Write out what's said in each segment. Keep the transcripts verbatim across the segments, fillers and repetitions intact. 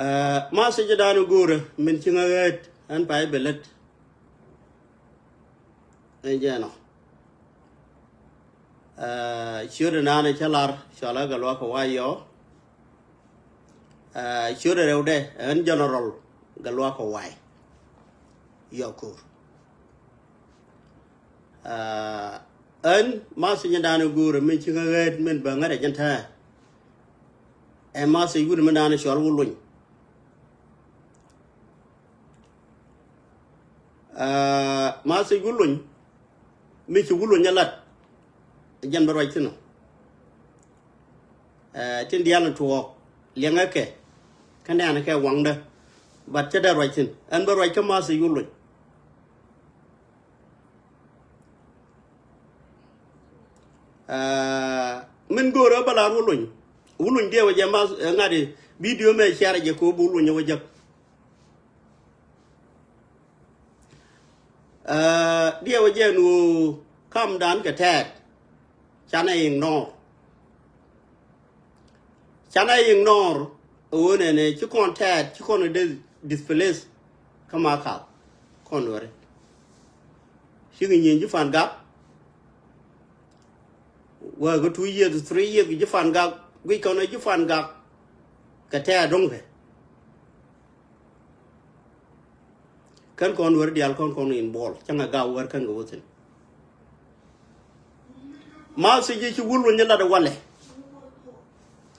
Ɛ, message dan go̱o̱rä min ci ŋä ɣäät ɛn pay bɛ lät. Ɛn jɛ nɔ. Ɛ, ciötdɛ naan cä lar cɔalä Gatluak Kawai yɔ. Ɛ, ciötdɛ rɛwdɛ ɛn general Gatluak Kawai yɔ ko̱r. Ɛ, ɛn message dan go̱o̱rä min ci ŋä ɣäät min bä ŋätdɛ jɛn tɛ̱̈ɛ̱̈. Ɛ message wut min dan cɔal Wul Luny. Ɛ, message Wul Luny, mi ci Wul Luny ɛ lat, jɛn bä ruac thi̱n ɔ. Ɛ, tin diaal ni tuɔɔk liɛŋɛ kɛ kä nɛɛnɛ kɛ waŋdä. But cä dee ruac thi̱n, ɛn bä ruac kä message Wul Luny. Ɛ, min go̱o̱rä bä lar Wul Luny. Wul Luny diɛw jɛ ma, ɛ, ŋa̱t i̱ video mɛ share jɛ kɛ ɣöö bi Wul Luny ɛ wä jäk. Ɛ, diɛw jɛ ɛn ɣöö kamdan kɛ tɛɛt. Canɛ ignore. Canɛ ignore ɛ ɣöö nɛnɛ ci kɔn tɛɛt, ci kɔn ɛ dee displace kä Makal. Kɔn weri cikɛ nyieny ji̱ Pangak. Wee kɛ two years, three years kɛ ji̱ Pangak, guic kɔn ɛ ji̱ Pangak kɛ tɛɛt do̱ŋ kɛ. Kän kɔn weri diaal kɔn kɔn in bɔl cäŋɛ gaw wär kän kɛ wä thi̱n. Message ci Wul Luny lat walɛ.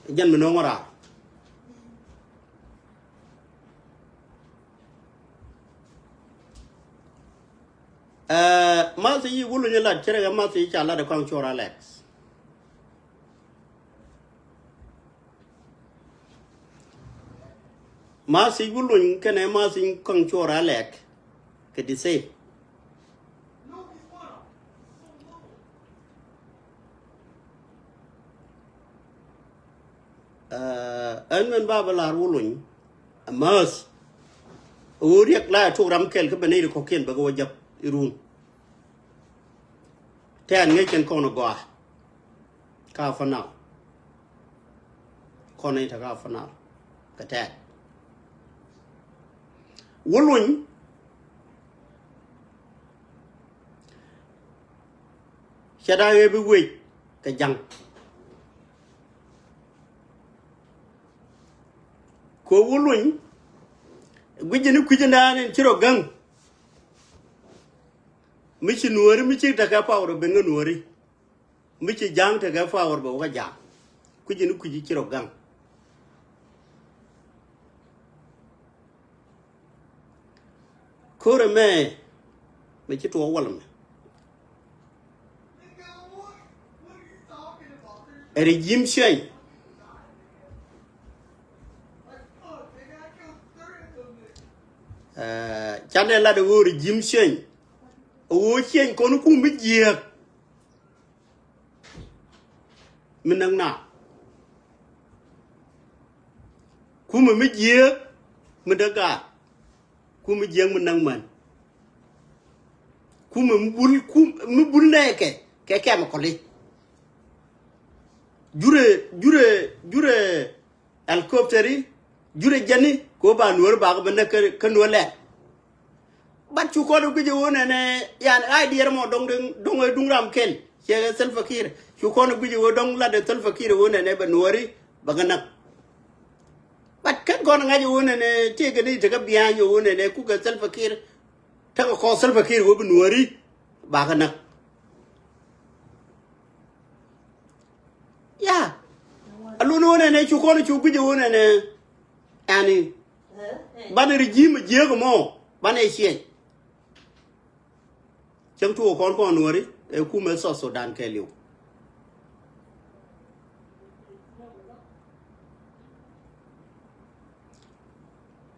Jɛn mi no̱o̱ŋ raar. Ɛ, message Wul Luny lat cɛ rɛ kɛ message ca lat ɛ Kɔaŋ Cuɔr Alex. Message Wul Luny kɛnɛ message Kɔaŋ Cuɔr Alex kɛ the same. Ɛ, ɛn min ba bä lar Wul Luny a message. Ɣöö riɛk la ɛ tok ram kɛl kä bɛ nɛy ri kɔ̱kiɛn bɛ kɛ wä jäk irun. Tɛɛn ŋäc kɛn kɔn a gɔaa. Ka fanal. Kɔn ni te ka fanal. Kɛ tɛɛt. Wul Luny. Cɛ da̱a̱ ɣee bi wec kɛ ja̱ŋ. Kɛ Wul Luny. Guic ni kui̱c in da̱a̱n in ci rɔ gäŋ. Mi ci nuɔ̱ɔ̱ri, mi ci tekɛ power ben ŋä nuɔ̱ɔ̱ri. Mi ci ja̱a̱ŋ tekɛ power bɛ wä kä ja̱a̱ŋ. Kui̱c ni kui̱c ci rɔ gaŋ. Ko̱rɛ mɛ, mɛ ci tuɔɔk wal mɛ. Ɛ regime change. Ɛ, canɛ lat ɛ ɣöö regime change. Ɛ ɣöö change kɔn kum bi jiääk. Mi näk na. Kumɛ mi jiääk mi däk gaat. Kumɛ jiääk mi näk män. Kumɛ mi bul, kum, mi bul nɛɛkɛ kɛ kɛmikɔli. Jurɛ, jurɛ, jurɛ helicopteri, jurɛ jɛni kɛ ɣöö ba nuɔ̱ɔ̱ri bakɛ bä näk kä, kä nuɔ̱ɔ̱r lɛl. But cu kɔn ɛ guic ɛ ɣöö nɛnɛ, yani, idea mɔ dɔ̱ŋ, dɔ̱ŋ, dɔ̱ŋ ɛ duŋ ram kɛl. Ciɛ kɛ Salva Kiir. Cu kɔn ɛ guic ɛ ɣöö dɔ̱ŋ lat ɛ Salva Kiir ɛ ɣöö nɛnɛ bɛ nuɔ̱ɔ̱ri bɛ kɛ näk. But kɛn kɔn ɛ ŋa̱c ɛ ɣöö nɛnɛ tëëkɛ ni tekɛ bia̱a̱ny ɛ ɣöö nɛnɛ kukɛ Salva Kiir. Tekɛ kɔɔk Salva Kiir ɛ ɣöö bi nuɔ̱ɔ̱ri bakɛ näk. Ya. A lun ɣöö nɛnɛ cu kɔn ɛ cu guic ɛ ɣöö nɛnɛ. Yani, banɛ regime jiääk mɔ, banɛ change. Cäŋ tuɔɔk kɔn kɔn nuɔ̱ɔ̱ri ɛ kumɛ South Sudan kɛɛliw.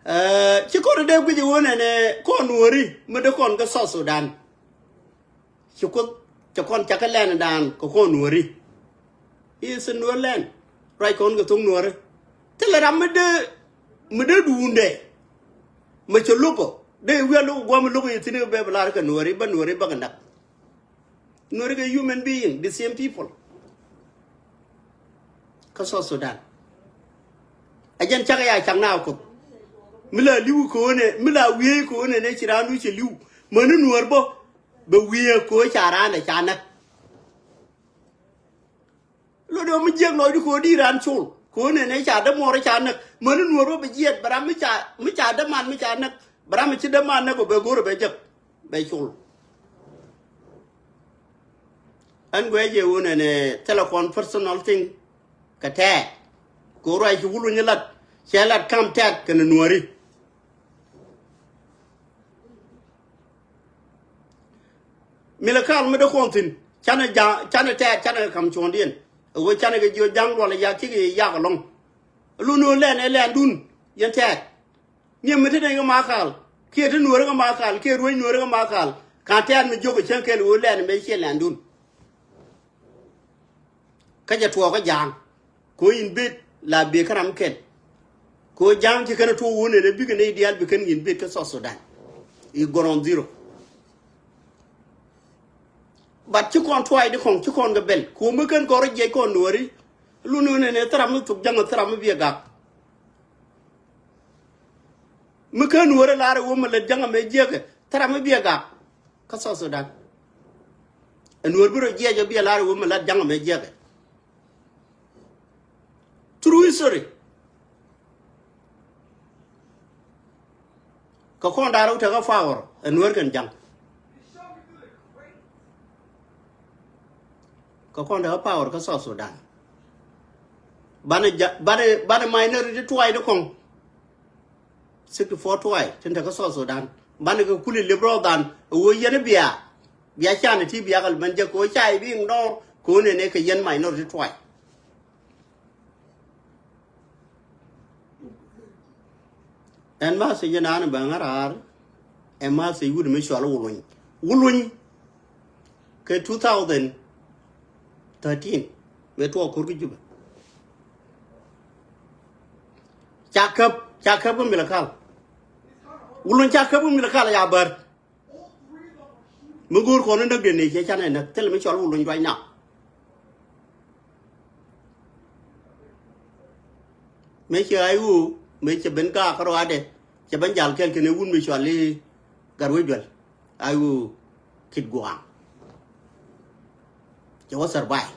Ɛ, ci kɔn dee guic ɛ ɣöö nɛnɛ kɔn nuɔ̱ɔ̱ri mi dee kɔn kä South Sudan. Ci Kuoth cɛ kɔn cakɛ lɛn dan kɛ kɔn nuɔ̱ɔ̱ri. I̱ thi̱n nuɔ̱ɔ̱r lɛn ruac kɔn kɛ thoŋ nuɔ̱ɔ̱ri. Thilɛ ram mi dee, mi dee duundɛ. Mɛ cɛ lo̱pɔ dee wi̱i̱ a lo̱k gua̱a̱m lo̱k i̱ thi̱n i̱ bɛ bi lar kɛ nuɔ̱ɔ̱ri bä nuɔ̱ɔ̱ri bä kɛ näk. Nuɔ̱ɔ̱ri kɛ human being, the same people. Kä South Sudan. A jɛn cak ya cak na Kuoth. Mi la li̱w ko̱o̱nɛ, mi la wiee ko̱o̱nɛ nɛ ci raan wi̱c cɛ li̱w. Mäni nuäär bä bɛ wiee ko̱o̱ ca raan ɛ ca näk. Lot ɛ mi jiɛk lɔcdi ko̱o̱ di raan col ko̱o̱nɛ nɛ ca dämuɔɔr ca näk. Mäni nuäär bä bɛ jiɛt bɛ ram mi ca, mi ca däman mi ca näk, bɛ ram mi ci däman näk bɛ go̱r bɛ jek bɛ col. Ɛn guɛ jɛ wun ɛn ɛ thilɛ kɔn personal thing. Kɛ tɛɛt kɛ ruac ci wuluny lat cɛ lat kam tɛɛt kɛn nuɔri. Milɛ kal mi dee kɔn thin canɛ ja canɛ tɛɛt canɛ kɛ kam cuɔndiɛn. Ɛ wee canɛ kɛ jiɔ ja̱ŋ luɔl ɛ yak cikɛ yak ɛlɔŋ. Lun ni wun lɛn ɛ lɛn dun yɛn tɛɛt. Niɛ mi te nɛy kä Makal kiɛ te nuɔri kä Makal kiɛ ruec nuɔri kä Makal. Ka̱n tɛ̈t mi jiök ɛ cäŋ kɛl ɣöö lɛn mëë ciɛ lɛndun. Kä jɛ tuɔɔk kä ja̱a̱ŋ. Ko in bet la bek kä ram kɛl. Ko ja̱a̱ŋ ci kɛn a tuɔɔk ɣöö nɛn a bikɛ nɛy diaal bi kɛn in bet kä South Sudan. I gɔrɔn dhiro. But ci kɔn tuay di kɔŋ ci kɔn kɛ bɛl ko mi kɛn gɔrɔ jiɛc kɔn nuɔri. Lun ɣöö nɛn ɛ thäram mi thuk ja̱ŋ a thäram mi biɛ gak. Mi kä nuɔrɛ lar ɛ wä mi lät ja̱ŋ amɛ jiäkɛ thɛrɛ mi biɛ gak. Kä South Sudan ɛ nuɔr bi rɔ jiɛc ɛ biɛ lar ɛ wä mi lät ja̱ŋ amɛ jiäkɛ. True history. Kä kɔn da̱r wä tekä power ɛ nuɔr kɛn ja̱ŋ. Kä kɔn da̱r power kä South Sudan. Banɛ ja banɛ banɛ minority tuay ni kɔŋ. Sixty four tuay tin tekä South Sudan banɛ kɛ kuli liberal dan ɛ wä yɛn bia. Bia can ti bia kɛ lɛ mɛn jɛ kɛ wä ca ignore kɛ wä nɛnɛ kɛ yɛn minority tuay. Ɛn ma thiec jɛ naan bɛ ŋa̱r raar. Ɛn ma thiec wut mi cɔal Wuluny. Wuluny kɛ two thousand thirteen mëë tuɔɔk ko̱r kä Jubɛ. Ca käp ca käp kä Milakal. Wuluny ca käp kä Milakal ya bär. Mi go̱o̱r kɔn in däk den ni cɛ canɛ näk thilɛ mi cɔl Wuluny ruac na. Mëë cɛ ay ɣöö mëë cɛ ben gaak kärɔadɛ cɛ ben jal kɛl kɛn ɛ wun mi cɔal i̱ Gatwec Duel. Ay ɣöö Kit Gua̱a̱ŋ cɛ wä survive.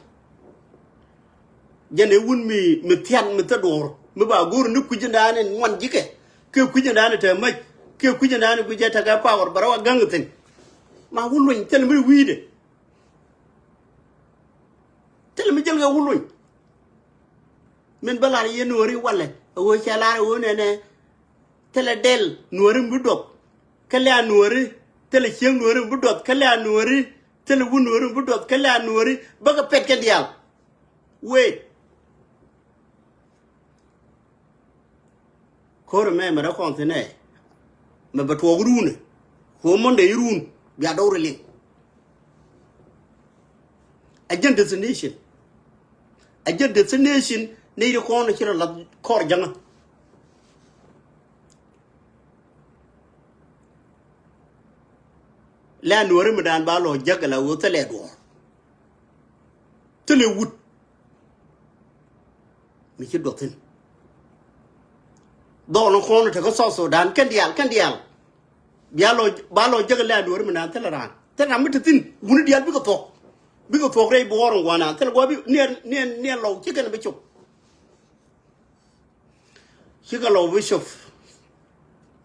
Jɛn ɛ wun mi mi thian mi thä duɔ̱ɔ̱r mi ba go̱o̱r ni kui̱c in da̱a̱n in ŋuan ji̱kɛ. Kiɛ kui̱c in da̱a̱n in te mäc kiɛ kui̱c in da̱a̱n in gui̱c ɛ tekɛ power bɛ rɔ a gäŋ thi̱n. Ma Wuluny thilɛ mi wi̱i̱dɛ. Thilɛ mi jäl kɛ Wuluny. Min bä lar yɛ nuɔri walɛ a ɣöö cɛ lar a ɣöö nɛnɛ. Thilɛ dɛl nuɔri mi bi duɔth. Kä lɛ a nuɔri thilɛ cieŋ nuɔri mi bi duɔth kä lɛ a nuɔri. Thilɛ wun nuɔri mi bi duɔth kä lɛ a nuɔri bä kɛ pɛt kɛn diaal. Wee. Ko̱r ɛmɛ mɛ rɛ kɔn thi̱n ɛ mɛ bɛ tuɔɔk ruunɛ. Ko̱r mɔndɛ i̱ ruun bia dɔw rɛ liŋ. A jɛn destination. A jɛn destination ni ri kɔn ci rɛ lath kɔr jaŋä. Lɛ nuɔri mi daan ba lɔ jäk la wä thilɛ duɔɔr. Thilɛ wut mi ci duɔth thi̱n. Dhɔɔl ni kɔn tekä South Sudan kɛn diaal kɛn diaal. Bia lɔ ba lɔ jäk lɛ a duɔri mi naan thilɛ raan thilɛ raan mi te thi̱n wuni diaal bikɛ thuɔk. Bikɛ thuɔk rɛy buɔɔr in guanan thilɛ gua bi niɛn niɛn niɛn lɔw ci kɛn bi cop. Cikɛ lɔw bi cop.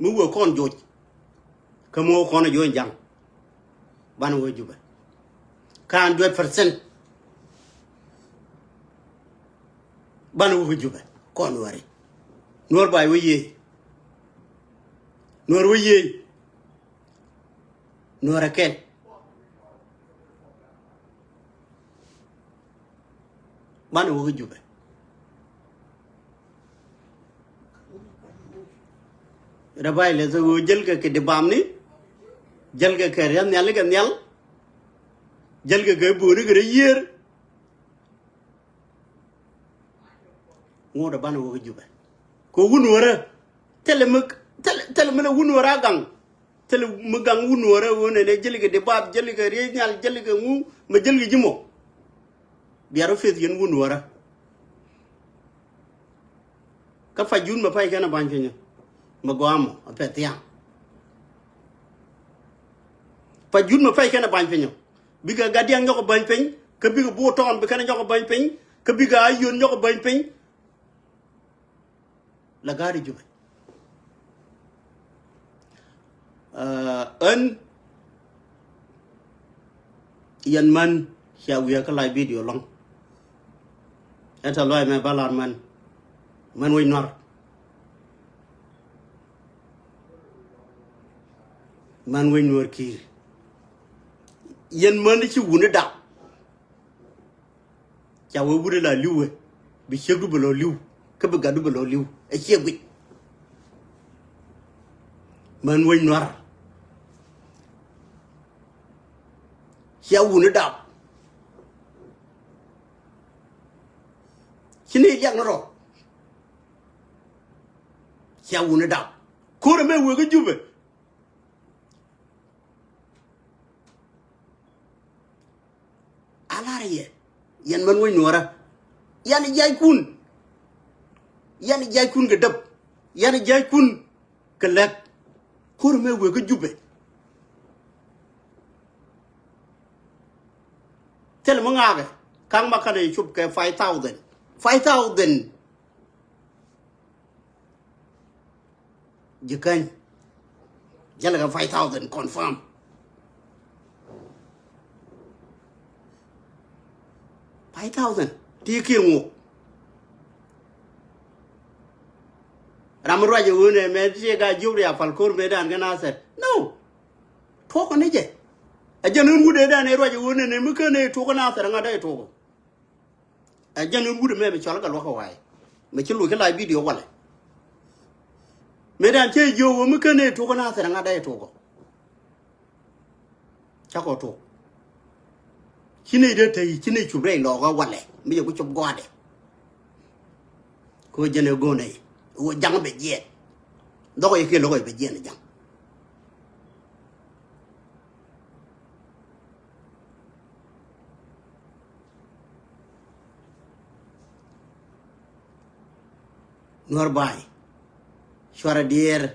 Mi wee kɔn joc kä mi wee kɔn a joc jaŋ. Banɛ wee Jubɛ. Ka hundred percent. Banɛ wee Jubɛ kɔn wee ri. Nuɔr bay wee yee. Nuɔr wee yee. Nuɔr a kɛl. Banɛ wä kä Jubɛ. Rɛ bay lɛ thok ɣöö jäl kɛ kɛ di bamni. Jäl kɛ kɛ riath nhial kɛ nhial. Jäl kɛ kɛ bööni kɛ rɛ yiër. Ŋot ɛ banɛ wä kä Jubɛ kɛ wun wärä. Thilɛ mi thilɛ mi lɛ wun wärä a gaŋ. Thilɛ mi gaŋ wun wärä wun ɛn ɛ jäl kɛ di bap jäl kɛ riath nhial jäl kɛ ŋu mɛ jäl kɛ ji̱ mɔ. Bia rɔ peth yɛn wun wärä. Kä pay jun mɛ pay kɛn a ba̱ny kɛ nyɛ. mɛ gɔaa mɔ a pɛth thiaŋ. Pa jut mɛ pɛc kɛn a ba̱ny piny ɔ. Bikɛ Gadiɛŋ nyɔk a ba̱ny piny kä bikɛ Bor Town bi kɛn a nyɔk a ba̱ny piny kä bikɛ Ayod nyɔk a ba̱ny piny. La ga̱a̱di Jubɛ. Aa, ɣän yɛn män cia wiee kä live video lɔ̱ŋ. Ɛ tɛ lɔaac mɛ ba lar män, män wec Nuäär. Män wec Nuäär ki̱i̱r. Yɛn män ci wuni dap. Ca wee wut ila li̱w ɛ bi ciekdu bɛ lɔ li̱w kä bi gatdu bɛ lɔ li̱w. Ɛ ciek guic. Män wec Nuäär. Cia wuni dap. Ci ni liak ni rɔ. Cia wuni dap. Ko̱r ɛmɛ wee kä Jubɛ. A lar yɛ, yɛn män wec Nuäärä. Yan jiackun. Yan jiackun kɛ däp. Yan jiackun kɛ lɛk. Ko̱r ɛmɛ wee kä Jubɛ. Thil mi ŋa̱a̱kɛ ka̱ŋ ma kɛn ɛ cop kɛ five thousand. Five thousand. Ji̱ käny. Jälɛ kɛ five thousand confirm. Five thousand ti kiɛ ŋu. Ram mi ruac ɛ ɣöö nɛ mɛ ti gaa jiök ria pal ko̱r mëëdan kɛ Nathɛr. No. Tuɔkɔ ni jɛ. Ɛ jɛn ɣän wut ëëdan ɛ ruac ɛ ɣöö nɛ nɛ mi kän ɛ tuɔkɔ Nathɛr ɛ ŋa̱t ɛ tuɔkɔ. Ɛ jɛn in wut ɛmɛ mi cɔl kɛ luɔk kɛ wa̱a̱. Mi ci loc kɛ live video walɛ. Mëëdan cɛ jiök ɣöö mi kän ɛ tuɔkɔ Nathɛr ŋa̱t dee tuɔkɔ. Cakɔ tuɔk. Ci nɛy dee te ci nɛy cup rɛy lɔɔkä walɛ mi jɛ ku cop gɔaadɛ. Kɛ ɣöö jɛn ɛ go̱o̱nɛ ɣöö ja̱ŋ bɛ jiɛɛn. Dhɔkɔ yɛ kiɛ lo̱kɔ yɛ bɛ jiɛɛn ɛ ja̱ŋ. Nuäär ba̱a̱y. Cuarɛ diɛɛr.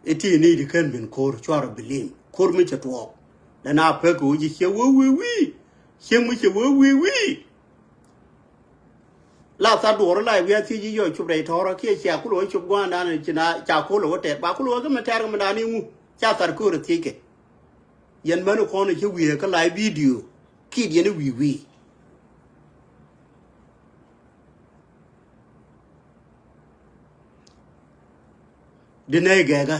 I̱ ti ni di kän min ko̱r cuarɛ bi lim ko̱r mi cɛ tuɔɔk. Dɛn a pek kɛ wä ji̱ ciɛ wä wi̱i̱ wi̱i̱. Cieŋ mi cɛ wä wi̱i̱ wi̱i̱. La tha̱r duɔ̱ɔ̱r la wi̱i̱ a thiec ji̱ yɔc cop rɛy tɔ̱rä kiɛ cia kulɛ wä cop gua̱a̱ndan ci na ca kulɛ wä tɛt ba kulɛ wä kä mi tɛ̈r kä mi daan i̱ ŋu ca tha̱r köörä thiec kɛ. Yɛn män kɔn ci wiee kä live video kiɛ diɛn i̱ wi̱i̱ wi̱i̱. Di nɛy gɛɛkä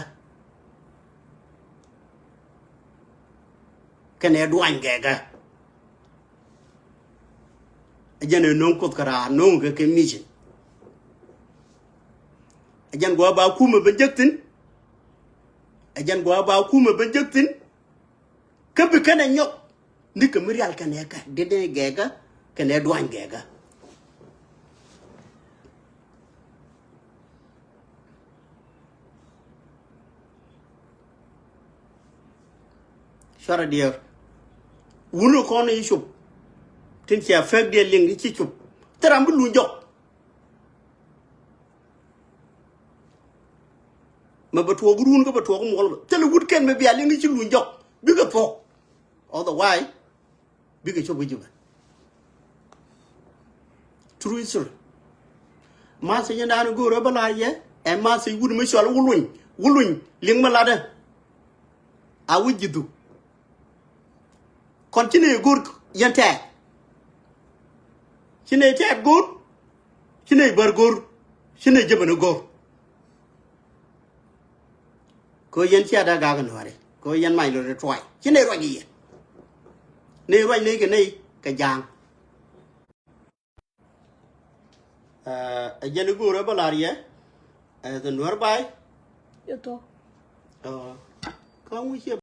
kɛnɛ duany gɛɛkä. Ɛ jɛn ɛ no̱o̱ŋ Kuoth kɛ raar no̱o̱ŋ kɛ kɛ mission. Ɛ jɛn gua̱a̱ ba kumɛ ben jek thi̱n. Ɛ jɛn gua̱a̱ ba kumɛ ben jek thi̱n. Kä bi kɛnɛ nyɔk ni kɛ mi rial kɛnɛ kɛ di nɛy gɛɛkä kɛnɛ duany gɛɛkä. Cuarɛ diɛɛr. Wun kɔn i̱ cop tin cia pek diɛ liŋ i̱ ci cop. Thil ram bi luny jɔk. Mɛ bɛ tuɔɔk run kä bɛ tuɔɔk muɔl bɛ thilɛ wut kɛn mɛ bia liŋ i̱ ci luny jɔk bikɛ thuɔ̱k. Otherwise bikɛ cop i̱ Jubɛ. True history. Message in da̱a̱n go̱o̱rä bä la̱r yɛ ɛ message wut mi cɔal wuluny wuluny liŋ mi latdä. A wi̱c ji̱ dhuk. Kɔn ci nɛy go̱r yɛn tɛɛt. Ci nɛy tɛɛt go̱r. Ci nɛy bär go̱r. Ci nɛy jebäni go̱r. Kɛ yɛn cia da̱ gak nuääri kɛ yɛn mac lɔ ri tuay ci nɛy ruac i̱ yɛn. Nɛy ruac nɛy kɛ nɛy kɛ ja̱a̱ŋ. Ɛ jɛn i̱ go̱o̱rä bä la̱r yɛ. Ɛ the nuäär ba̱a̱y. Yɛ thok. Ɛ kä ŋuciɛ.